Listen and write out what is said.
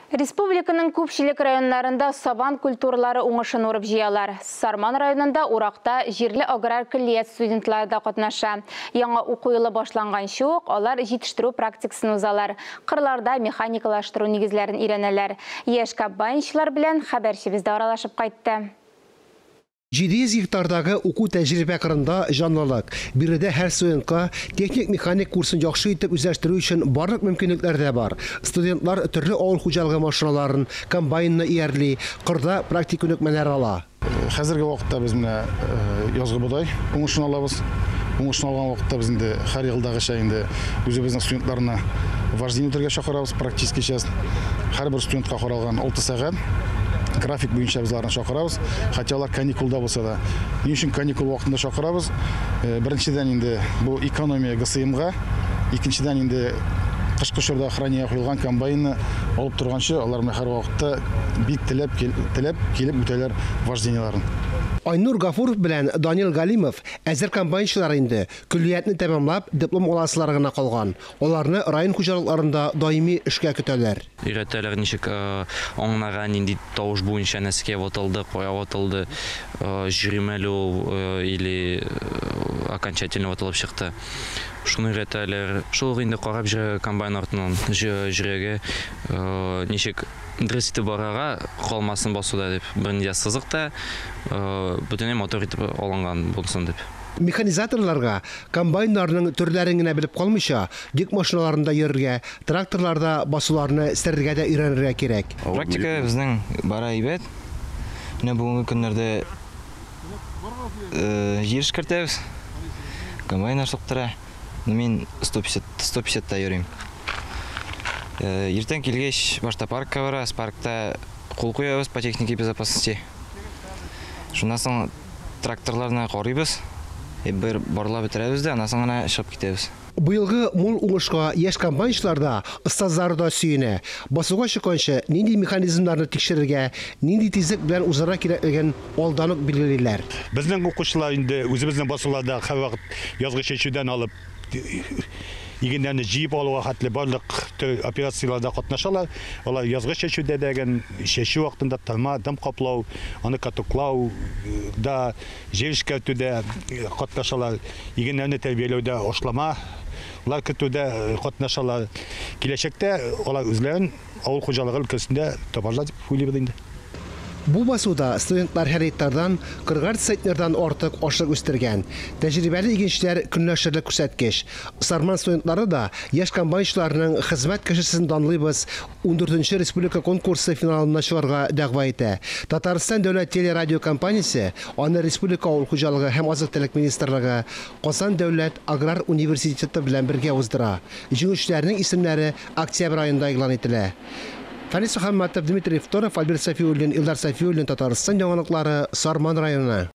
Республиканың күпчелек районнарында сабан культуралары уңышын урып җыялар. Сарман районында уракта җирле аграр көллият студентлары да катнаша. Яңа уку елы башланганчы ук алар җитештерү практикасын узалар. Кырларда механикалаштыру нигезләрен өйрәнәләр. Яшь комбайнчылар белән хәбәрчебез дә аралашып кайтты. 700 гектардагы уку-тәҗрибә кырында җанлылык. Биредә һәр студентка техник-механик курсын яхшы итеп үзләштерү өчен барлык мөмкинлекләр дә бар. Студентлар төрле авыл хуҗалыгы машиналарын, комбайнны иярли, кырда практик күнекмәләр ала. Хәзерге вакытта без менә язгы бодай уңышын алабыз. Уңышын алган вакытта без инде һәр елдагыча инде үзебезнең студентларны вождение үтәргә чакырабыз, практический часть. Һәрбер студентка каралган 6 сәгать. График буенча без аларны чакырабыз, хотя алар каникулда булса да. Ни өчен каникул вакытында чакырабыз? Беренчедән инде бу экономия ГСМга, икенчедән инде кышкы чорда хранение куелган комбайнны алып торганчы, алар менә һәрвакытта бик теләп теләп килеп үтәләр вождениеләрен. Айнур Гафуров белән Данил Галимов әзер комбайнчылар инде. Көллиятне тәмамлап, диплом аласылары гына калган. Аларны район хуҗалыкларында даими эшкә көтәләр. Өйрәтәләр ничек аңнарга, нинди тавыш буенча нәрсәгә ватылды, кая ватылды, җөриме әле ул или окончательно ватылып чыкты. Шуны өйрәтәләр. Шул ук инде карап җөрергә комбайн артыннан җөрергә, ничек дөрес итеп барырга, калмасын басуда дип. Бернинди сызык та, бөтенләй матур итеп алынган булсын дип. Механизаторларга комбайннарның төрләрен генә белеп калмыйча, йөк машиналарында йөрергә, тракторларда басуларны сөрергә дә өйрәнергә кирәк. Практика безнең бара әйбәт. Менә бүгенге көннәрдә җир эшкәртәбез. Комбайннар суктыра. Мин 150 та йөрим. Иртән килгәч, башта паркка барабыз, паркта кул куябыз по технике безопасности. Шуннан соң тракторларны карыйбыз. Бер барлап бетерәбез дә, аннан соң гына чыгып китәбез. Быелгы мул уңышка яшь комбайнчылар да, остазлары да сөенә. Басуга чыкканчы нинди механизмнарны тикшерергә, нинди тизлек белән узарга кирәклеген алдан ук билгелиләр. Безнең укучылар инде үзебезнең басуларда һәрвакыт язгы чәчүдән алып игеннәрне җыеп алуга хәтле барлык төр операцияләрдә катнашалар. Алар язгы чәчүдә дә, чәчү вакытында тырма, дым каплау, аны катоклау да, җир эшкәртүдә катнашалар. Игеннәрне тәрбияләүдә ашламалар кертүдә катнашалар. Киләчәктә алар үзләрен авыл хуҗалыгы өлкәсендә табарлар дип уйлыйбыз инде. Бу басуда студентлар һәр гектардан 40 центнердан артык ашлык үстергән. Тәҗрибәле игенчеләр көнләшерлек күрсәткеч. Сарман студентлары да яшь комбайнчыларның хезмәт кешесен данлыйбыз 14 республика конкурсы финалына чыгарга дәгъва итә. Татарстан дәүләт телерадиокомпаниясе аны республика авыл хуҗалыгы һәм азык-төлек министрлыгы, Казан дәүләт аграр университеты белән бергә уздыра. Җиңүчеләрнең исемнәре октябрь аенда игълан ителә. Фәнис Мөхәммәтов, Дмитрий Второв, Альберт Сафиуллин, Илдар Сафиуллин, Татарстан яңалыклары, Сарман районы.